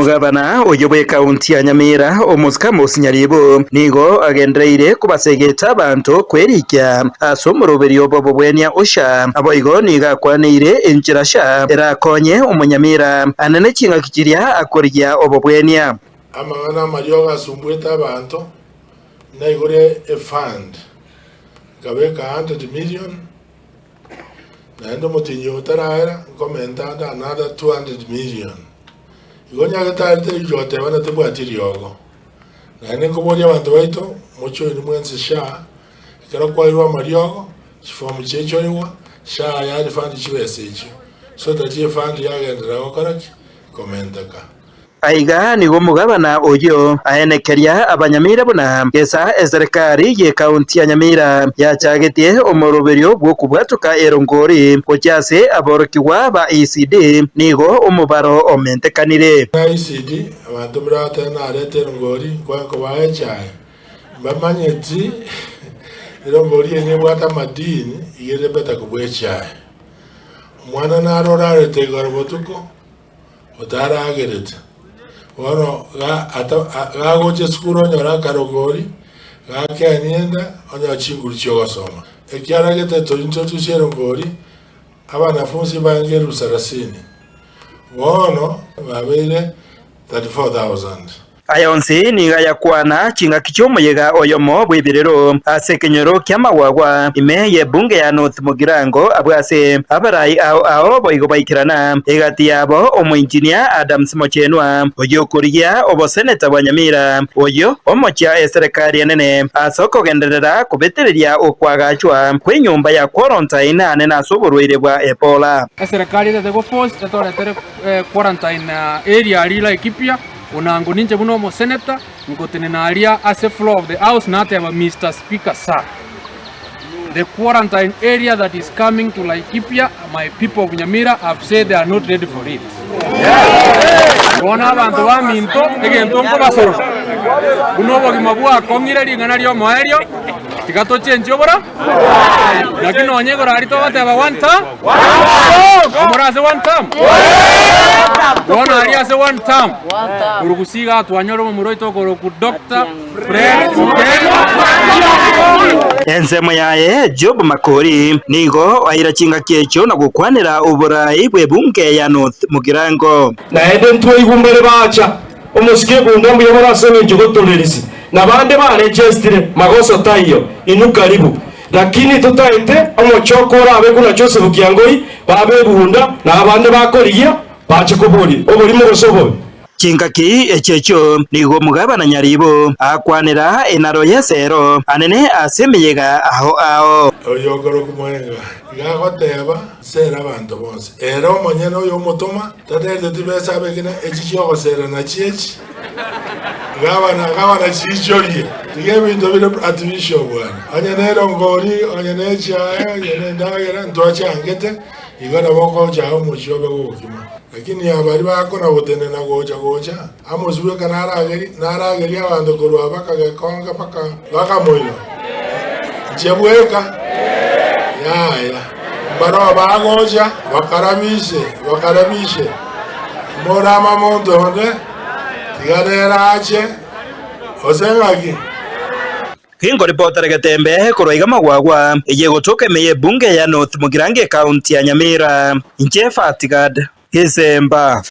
Omogabana oyio bw'ekaunti ya Nyamira, Omosike Amos Nyaribo, nigo agendereire kobasegeta abanto kwerikia ase omoroberio bw'obobwenia SHA. Naboigo nigo akwaneire enchera SHA erakonye Omonyamira anene ching'aki chiria akorigia obobwenia. Amang'ana amariogo asumbuete abanto, naigure efund, nkabeka 100 million, Naende omotienyi oyo otaraera, nkomenta ande another 200 million. Igo nyagetari tari goteba na tebwati riogo. Naende nkoboria abanto baito, mochoini mwensi SHA, ekero kwairwe amariogo, chifomu chiaichorigwa, SHA ya refund chibesa echio. So that efund yagenderera gokora ki? Komenteka. Aiga nigo omogabana oyio aenekeria Abanyamira buna gesa eserekari y'ekaunti ya Nyamira yachagetie omoroberio bw'okobwatoka erongori gochia ase aborokigwa ba ECD nigo omobaro omentekanire. Buna ECD, abanto mbaratebe narete erongori nkoe nkobaa echae, mbamanyeti erongori eye nebwate amadini iga ere better kobua echae. Omwana naro orarete igoro botuko. otaragerete. Bono gagocha esukuru onyore akarogori, gakenia enda, onyore chinguru chi'ogosoma. Ekiagera gete tori introduce erongori, abanafunsi bange elfu sarasini, bono babeire 34,000. Aya onsi nigo ayakwana chingaki chi'omoyega oyomo bw'ebirero ase ekenyoro ki'amagwagwa ime y'ebunge ya North Mugirango abwo ase abarai ao ao boigo baikerana egati yabo omoinjinia Adams Mochenwa oyio okorigia oboseneta bwa Nyamira oyio omochia eserekari enene ase okogenderera kobetereria okwagachwa kw'enyomba ya quarantine anene ase oborwaire bwa Ebola. Eserekari etete go force etoretere quarantine area aria Laikipia. Onango ninche buna omoseneta ngotenena aria ase floor of the house nateba Mister Speaker sir, the quarantine area that is coming to Laikipia my people of Nyamira have said they are not ready for it. Bono abanto baminto egento nkobasorora buna obogima bwakong'ire ring'ana riomoerio tiga tochenchie obora naki nonye igoro aria togoteba one term omore ase one term bono aria ase one term korwa gusii igaa twanyora omomura oito okorokwa Doctor Fred Okengo. Ensemo yaye Job Makori nigo aira chingaki echio na gokwanera oborai bw'ebunge ya North Mugirango. Naende ntwaigwa mbare bacha, Omosike ebunda mbuya more ase engencho gotorerisi, na bande barechestire, magoso taiyo, inwe karibu. Lakini totaete omochoko orabekwe na Joseph Kiangoi, babe ebunda, na abande bakorigia, bache koboria, oborimo gose obobe. Chingaki echio echio nigo omogabana Nyaribo akwanera enaro y'eseero anene ase emeyega ao ao. Oyokorokwa Mwenga iga agoteba, Sera abanto bonsi. Ere omonyene oyomotoma tatereteti besa abegene echi chi'ogosera nachio echi, gavana gavana chiichorie. Tiga ebinto bire artificial bwana. Onye nerongori, onye nechiaye, onye nendagera ntwachangete, igo nabo okocha omochie obe gokima. Lakini abaria bakona gotenena gocha gocha, Amos bweka narageri naragerie abanto korwa baka gekonge baka baka moino. Inche bweka? Yaya. Mbaroo bagocha bakarabishe bakarabishe. Morama monto onde, tiga rero ache, gose ng'aki? Ginkoripotera getembe korwa iga magwagwa eye egotoka ime y'ebunge ya North Mugirango ekaunti ya Nyamira. Inche Fatigad Gisemba.